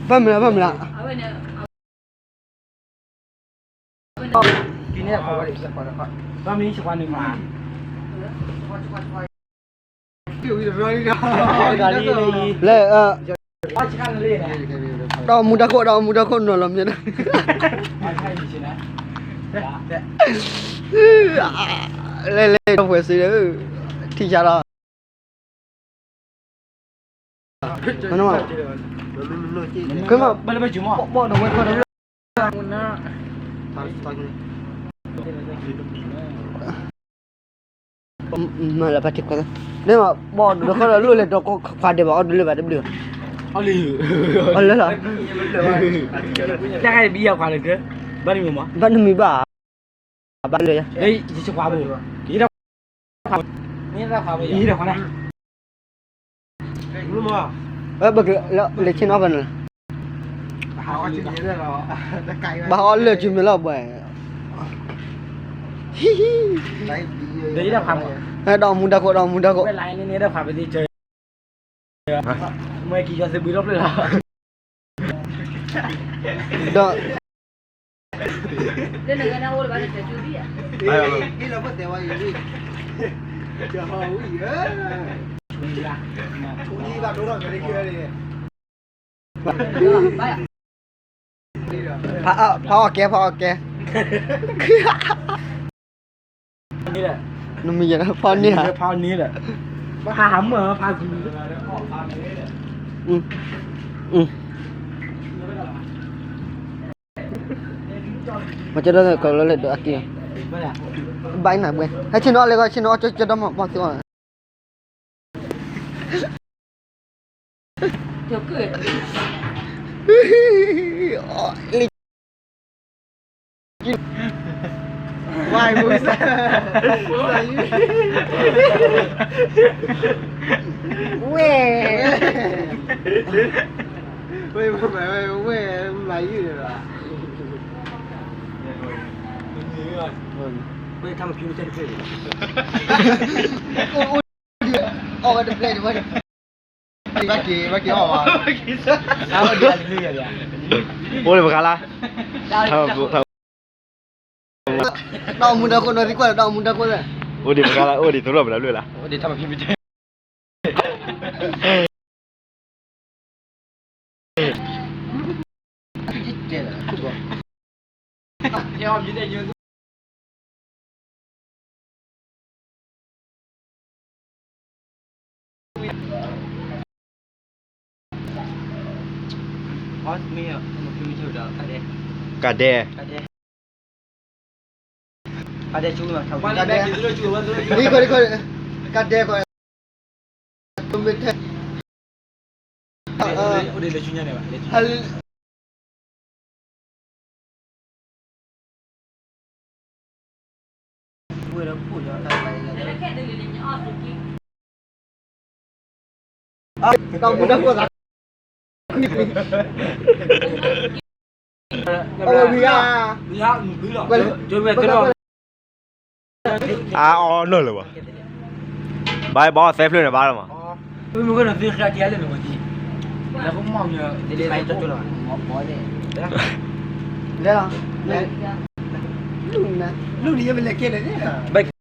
ဘၣ်မနုၤဘၣ်မနုၤ လဲၣ်, တၢ်အိၣ်မူတၢ်ခိၣ် တၢ်အိၣ်မူတၢ်ခိၣ်နီၤလီၤမ့ၢ်, လဲၣ်လဲၣ် ဒီပုၢ်ဝဲၢ်စံး, ထံၣ်ယၤလီၤ. မ့ၢ်လၢပှၤထံၣ်ခွါ, မ့ၢ်ဘီၣ်ဒီးဒီးခီဒီးလိၣ်လဲၤဒီးခွါဒဲးဘၣ် အီၣ်ဒုးလၢဘၣ်တဘျုး, အီၣ်လၢလီၤ, တၢ်ခါဘံယၤခွါလၢက, ဘၣ်နမံၤဘၣ်, ဘၣ်လၢယ, ယခွါဘိ, ယခွါ, ယခွါ, ပကလဲၤဆ့ၣ်နီၤဖဲန့ၣ်, ဘၣ်ဟးအီၣ်လၢစုမဲာ်လီၤဘၣ်, ဒီးမူတၢ်ခိၣ် ဒီးမူတၢ်ခိၣ်, ဒီး ဖးအီၣ်ကဲ ဖးအီၣ်ကဲ, နမံၤယဲၢ်ဖးန့ၢ်ဧါ, ဖးမုၢ်ဖး, မ့ၢ်ကၠီဒီးကလီလၢဒိးအက့ၢ်, ဘၣ်နၤဘှဲ, ဟဲဆ့ၣ်နီၤအီၣ်လၢကီၢ် ဆ့ၣ်နီၤအီၣ်ကၠီဒီမါ် ပှၤသ့အီၣ် ဝဲၢ်, ဝဲၢ်မၤယုၢ်ဒီး, ဝဲၢ်ထါမဖံးမ့ၢ်တဖျၢၣ်န့ၣ်, အီၣ်ဝဲတဖျၢၣ်န့ၣ်ဝဲ, ဘၣ်က့ၤ ဘၣ်က့ၤအီၣ်ဝဲ, အိၣ်လၢပခါလါ, တၢ်အိၣ်မူတၢ်ခိၣ်နီၤသံကွၢ်ဒီး တၢ်အိၣ်မူတၢ်ခိၣ်လၢ, အိၣ်ဒံးပခါလါ အိၣ်ဒံးသရိာ်ပတဖျၢၣ်လါ, အိၣ်ဒံးထါမဖံးမ့ၢ်တဖျၢၣ် ကဒဲ, ကဒဲ, ကဒဲ, ကဒဲ, တၢ်မူတၢ်ခိၣ်သး, အီၣ်ဝဲဝံၤဧါ, အီၣ်နီၢ်လၢၤဘၣ်, ဘၣ်အီၣ်သဲဖျၢၣ်န့ၣ်ဘၣ်လီၤမး, လဲၤလီၤ, လူၢ်န့ၣ်ယမ့ၢ်လဲၤကဲလဲၣ်, ဘၣ်